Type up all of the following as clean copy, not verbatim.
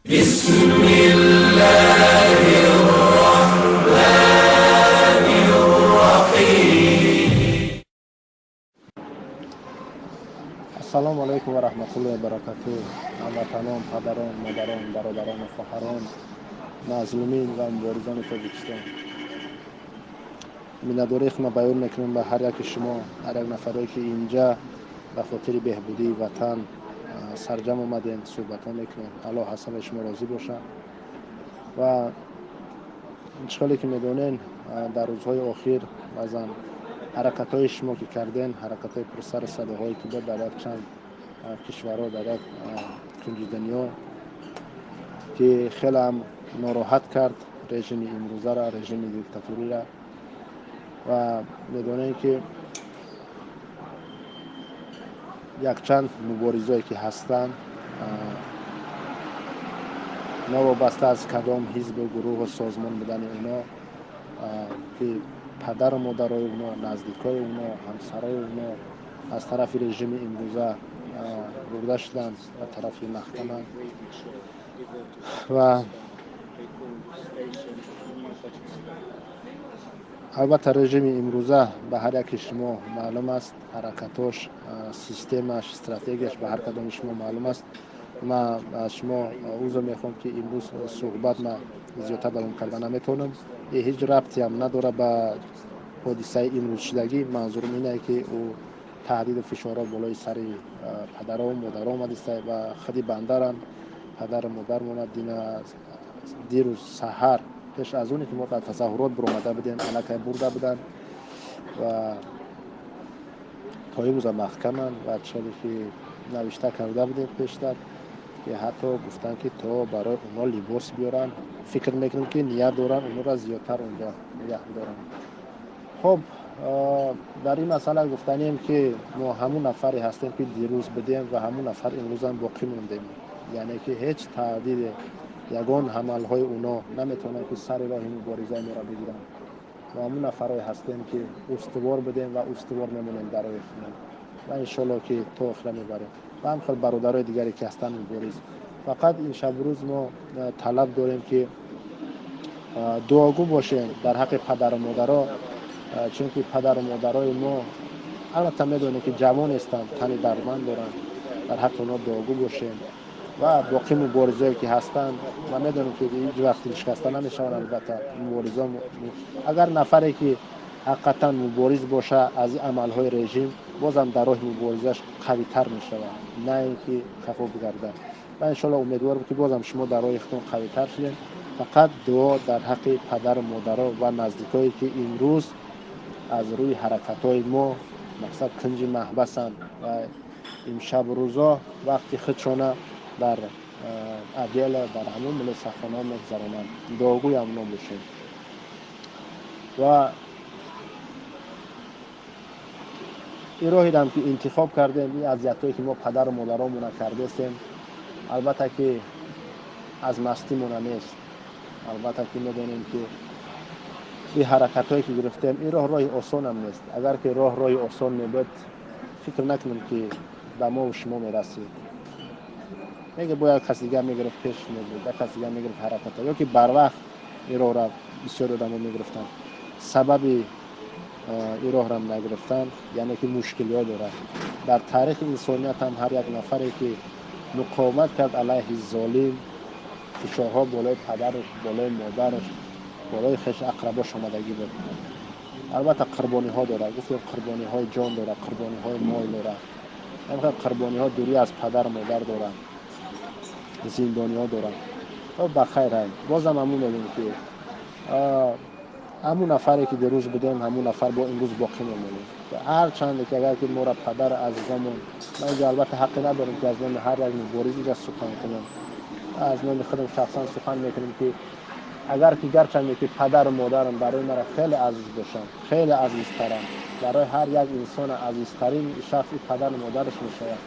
Бисмиллаҳир-раҳмонир-раҳим. Ассалому алайкум ва раҳматуллоҳи ва баракатуҳ. Ҳамватанон, падарон, модарон, бародарон ва хоҳарон, мазлумин ва муборизони Тоҷикистон. Миннатдории худро баён мекунам ба ҳар яки шумо, ҳар як нафаре ки инҷа ба хотири беҳбудии ватан сарҷам омадем, суҳбатҳо мекунем. Аллоҳ аз ҳамаи шумо розӣ бошад. Ва чӣ хеле ки медонен, дар рӯзҳои охир баъзан ҳаракатҳои шумо ки карден, ҳаракатҳои пурсару садоҳое ки буд дар якчанд кишварҳо, дар як кунҷи дунё, ки хеле ҳам нороҳат кард режими имрӯзара, режими диктатурира. Ва медонем ки якчанд муборизое ки ҳастанд, новобаста аз кадом ҳизбу гурӯҳу созмон будани оно, ки падару модарои оно, наздикои оно, ҳамсарои оно аз тарафи режими имрӯза бурда шуданд ба тарафи маҳкама. Ва албатта режими имрӯза ба ҳар яки шумо маълум аст, ҳаракатош, системаш, стратегияш ба ҳар кадоми шумо маълум аст. Ман аз шумо узр мехоҳам ки имрӯз суҳбат ман зиёдтар давом карда наметавонам. Ҳеҷ рабтиам надорад ба ҳодисаи имрӯзшудагӣ. Манзурам ине ки ӯ таҳдиду фишорҳо болои сари падару модаро омадиста ва худи бандарам падару модармона дирӯз саҳар пеш аз оне ки мо дар тазоҳурот биромада будем, аллакай бурда буданд ва то имрӯза маҳкаманд. Ва чизе ки навишта карда будем пештар, ки ҳатто гуфтанд ки то барои онҳо либос биёранд, фикр мекунем ки ният доранд онҳоро зиёдтар онҷо нигаҳ бидоранд. Хоб, дар ин масъала гуфтанем ки мо ҳамун нафаре ҳастем ки дирӯз будем ва ҳамун нафар имрӯзам боқӣ мондем. Яъне ки ҳеҷ таҳдиде, ягон ҳамалҳои оно наметавонанд ки сари роҳи муборизаи моро бигиранд. Мо ҳамун нафарое ҳастем ки устувор будем ва устувор мемонем дар роҳи худмон ва иншоалло ки то охира мебарем. Ва ҳамхел бародарои дигаре ки ҳастанд мубориз. Фақат ин шабу рӯз мо талаб дорем ки дуогӯ бошем дар ҳаққи падару модаро, чунки падару модарои мо албатта медонем ки ҷавон ҳестанд, тани дардманд доранд. Дар ҳаққи онҳо дуогӯ бошем ва боқӣ муборизое ки ҳастанд, ма медонем ки ҳеҷ вақт дилшикаста намешаванд. Албатта муборизо, агар нафаре ки ҳақиқатан мубориз боша, аз ин амалҳои режим бозам дар роҳи муборизааш қавитар мешавад, на ин ки хафо бигардад. Ва иншоалло умедворам ки бозам шумо дар роҳи худтон қавитар шудем. Фақат дуо дар ҳаққи падару модаро ва наздикое ки имрӯз аз рӯи ҳаракатҳои мо мақсад кунҷи маҳбасанд ва имшабу рӯзо вақти худшона дар адела, дар ҳамон милисахонаҳо мегузаронанд. Дуогӯи амно бошем. Ва ин роҳерам ки интихоб кардем, ин азиятҳое ки мо падару модаромона кардестем, албатта ки аз мастимона нест. Албатта ки медонем ки ин ҳаракатҳое ки гирифтем, ин роҳ роҳи осонам нест. Агар ки роҳ роҳи осон мебуд, фикр накунем ки ба мову шумо мерасид. Мега бояд кас дигар мегирифт, пеш мебуд, як кас дигар мегирифт ҳаракатҳо, ё ки барвақт ин роҳро бисёри одамо мегирифтанд. Сабаби ин роҳро нагирифтан, яъне ки мушкилиҳо дорад. Дар таърихи инсоният ҳам ҳар як нафаре ки муқовимат кард алайҳи золим, фишорҳо болои падараш, болои модараш, болои хеш ақрабош омадагӣ буд. Албатта қурбониҳо дорад, гуфтем қурбониҳои ҷон дорад, қурбониҳои мол дорад, ҳамин қурбониҳо дурӣ аз падару модар дорад, зиндониҳо дорад. Ба хайр ҳай. Бозам ҳамун мегӯем ки ҳамун нафаре ки дирӯз будем, ҳамун нафар бо имрӯз боқӣ мемонем. Ҳар чанде ки агар ки моро падар азизамон, ман инҷо албатта ҳаққе надорам ки аз номи ҳар як мубориз инҷа сухан кунам, аз номи худам шахсан сухан мекунем ки агар ки гарчанде ки падару модарам барои маро хеле азиз бошанд, хеле азизтаранд, барои ҳар як инсон азизтарин шахс падару модараш мешавад.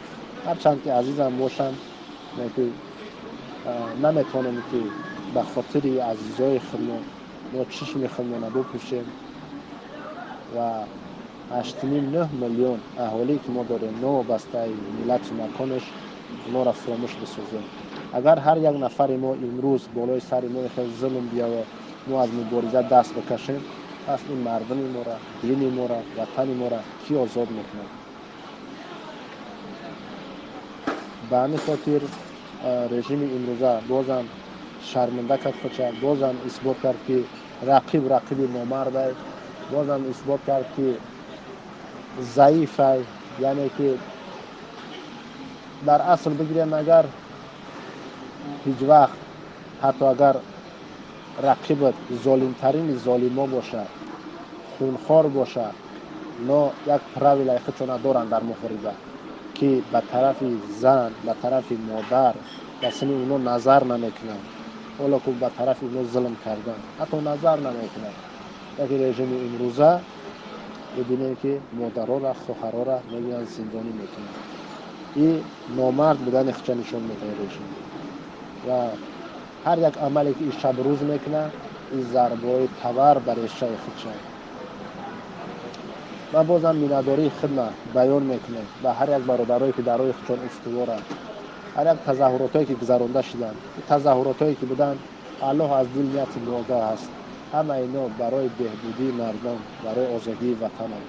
Ҳарчанд ки азизам бошанд, ки наметавонем ки ба хотири азизои худмон мо чишми худмона бупӯшем ва 8,5-9 миллион аҳолие ки мо дорем, новобастаи миллату маконаш, онҳоро фуромӯш бисозем. Агар ҳар як нафари мо имрӯз болои сари мо хел зулм биёвад, мо аз мубориза даст бикашем, пас ин мардуми моро, дини моро, ватани моро кӣ озод мекунад? Ба ҳамин хотир режими имрӯза бозам шарманда кард худша, бозам исбот кард, ки рақиб рақиби номардай, бозам исбот кард, ки заифай. Яъне ки дар асл бигирем, агар ҳеҷ вақт, ҳатто агар рақибат золимтарини золимо бошад, хунхор бошад, но як правилаи худшона доранд дар муҳориба, ки ба тарафи зан, ба тарафи модар, ба сини оно назар намекунанд. Ҳоло ку ба тарафи оно зулм кардан ҳатто назар намекунанд. Яке режими имрӯза мебинем, ки модарора, хоҳарора мегӯянд, зиндонӣ мекунанд. И номард будани худша нишон медиҳад режим. Ва ҳар як амале, ки шабрӯз мекунад, ин зарбаҳои тавар бар решаи худша. Ман бозам миннатдории худма баён мекунем ба ҳар як бародарое, ки дар роҳи худшон устуворанд. Ҳар як тазоҳуротое, ки гузаронда шуданд, тазоҳуротое, ки буданд, Аллоҳ аз дил нияти мо аст. Ҳама ино барои беҳбудии мардум, барои озодии ватананд.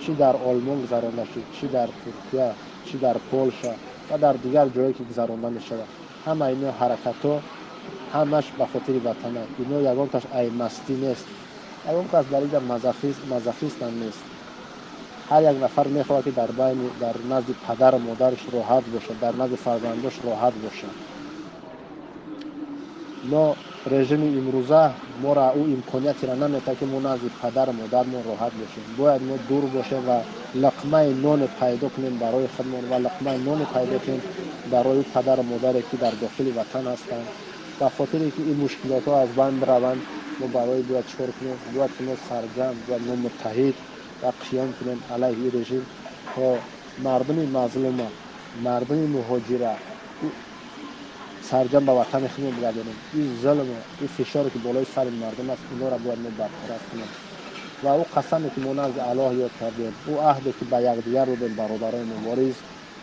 Чӣ дар Олмон гузаронда шуд, чӣ дар Туркия, чӣ дар Полша ва дар дигар ҷое, ки гузаронда мешавад, ҳама ино ҳаракатҳо ҳамаш ба хотири ватананд. Ино ягонташ аймастӣ нест, ягон кас дар инҷа мазохистам нест. Ҳар як нафар мехоҳад, ки дар байни, дар назди падару модараш роҳат бошад, дар назди фарзандош роҳат бошад. Но режими имрӯза моро ӯ имкониятеро наметаҳад, ки мо назди падару модармон роҳат бошем. Бояд мо дур бошем ва луқмаи ноне пайдо кунем барои худмон ва луқмаи ноне пайдо кунем барои падару модаре, ки дар дохили ватан ҳастанд. Ба хотире ки ин мушкилотҳо аз байн бираванд, мо барои бояд чӣ кор кунем? Бояд ки мо сарҷамъ, бояд мо муттаҳид ва қиём кунем алайҳи ин режим, то мардуми мазлума, мардуми муҳоҷира сарҷамъ ба ватани худмон бигардонем. Ин зулму ин фишоре, ки болои сари мардум аст, инҳоро бояд мо бартараф кунем. Ва ӯ қасаме, ки мо назди Аллоҳ ёд кардем, ӯ аҳде, ки ба якдигар додем, бародарони мубориз,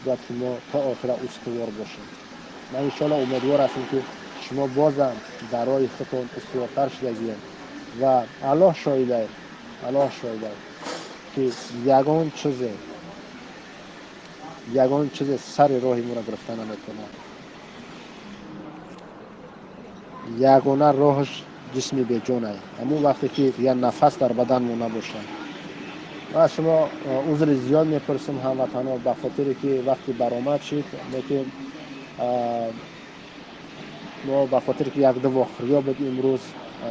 бояд ки мо то охира устувор бошем. Ман иншоалло умедвор ҳастем, ки шумо бозам дар роҳи худтон устувортар шудагием. Ва Аллоҳ шоҳидай, Аллоҳ шоҳидай, ки ягон чизе сари роҳи моро гирифта наметавонад. Ягона роҳаш ҷисми беҷонай, ҳамон вақте ки дигар нафас дар баданмо набошад. Ва аз шумо узри зиёд мепурсам, ҳамватанҳо, ба хотире ки вақти баромад шид, лекин мо ба хотире ки якду вохӯриё буд имрӯз,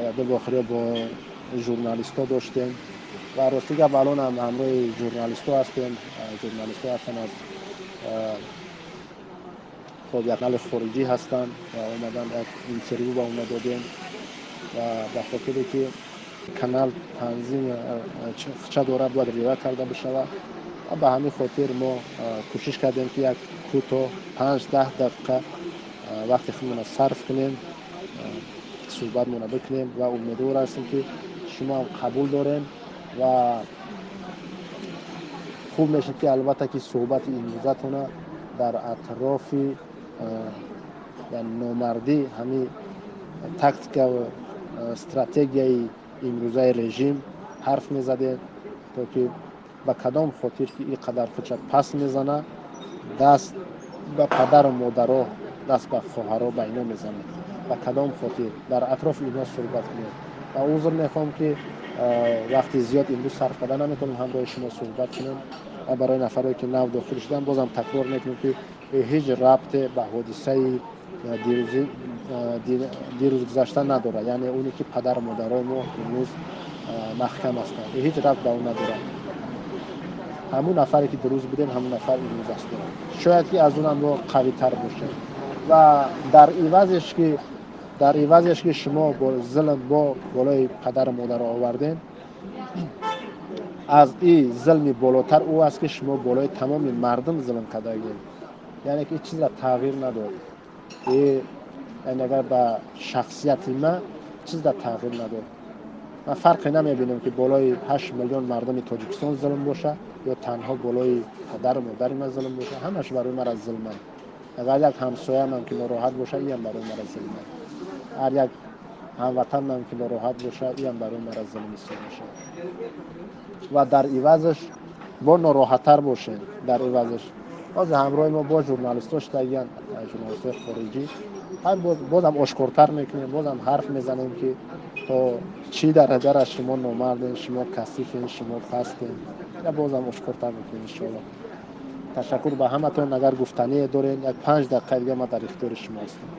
якду вохӯриё бо журналистҳо доштем. Ва рости гап, алонам ҳамроҳи журналистҳо ҳастем. Журналистҳо ҳастанд аз, хоб, як канали хориҷӣ ҳастанд ва омадан, як интервю ба онҳо додем. Ва ба хотире ки канал танзим ча дорад, бояд риоя карда бишавад, ва ба ҳамин хотир мо кӯшиш кардем, ки як кӯтоҳ 5-10 дақиқа вақти худмонро сарф кунем, суҳбатмонро бикунем. Ва умедвор ҳастем, ки шумо ҳам қабул дорем. Ва хуб мешуд, ки албатта ки суҳбати имрӯзатона дар атрофи номардӣ, ҳамин тактика, стратегияи имрӯзаи режим ҳарф мезадем, то ки ба кадом хотир ки ин қадар худша пас мезана, даст ба падару модаро, даст ба хоҳаро, ба ино мезанад, ба кадом хотир, дар атрофи инҳо суҳбат кунем. Ва узр мехоҳам, ки вақти зиёд имрӯз сарф карда наметавонем ҳамроҳи шумо суҳбат кунем. Ва барои нафарое, ки нав дохил шуданд, бозам такрор мекунем, ки ҳеҷ рабте ба ҳодисаи дирӯз гузашта надорад, яъне оне ки падару модарои мо имрӯз маҳкам ҳастанд, ҳеҷ рабт ба он надорад. Ҳамун нафаре, ки дирӯз будем, ҳамун нафар имрӯз ҳастем, шояд ки аз онам мо қавитар бошем. Ва дар ивазеш ки шумо бо зулм бо болои падару модаро овардем, аз и зулми болотар ӯ аст, ки шумо болои тамоми мардум зулм кардагем. Яъне ки чиза тағйир надод, яъне агар ба шахсияти ман чиза тағйир надод. Ман фарқе намебинам, ки болои 8 миллион мардуми Тоҷикистон зулм боша ё танҳо болои падару модари ман зулм боша. Ҳамаш барои ман аз зулманд. Агар як ҳамсоямам ки нороҳат бошад, иам барои мара зулм аст. Ҳар як ҳамватанам ки нороҳат бошад, иам барои мара зулм ҳисоб мешавад. Ва дар ивазаш бо нороҳаттар бошем. Дар ивазаш ҳозир ҳамроҳи мо бо журналистҳо шудагиянд, журналистҳои хориҷӣ. Бозам ошкортар мекунем, бозам ҳарф мезанем, ки то чӣ дараҷара шумо номарден, шумо касифен, шумо пастен. Я бозам ошкортар мекунем, иншоалло. Ташаккур ба ҳаматон. Агар гуфтание дорен, як 5 дақиқа дига ман дар ихтиёри шумо ҳастам.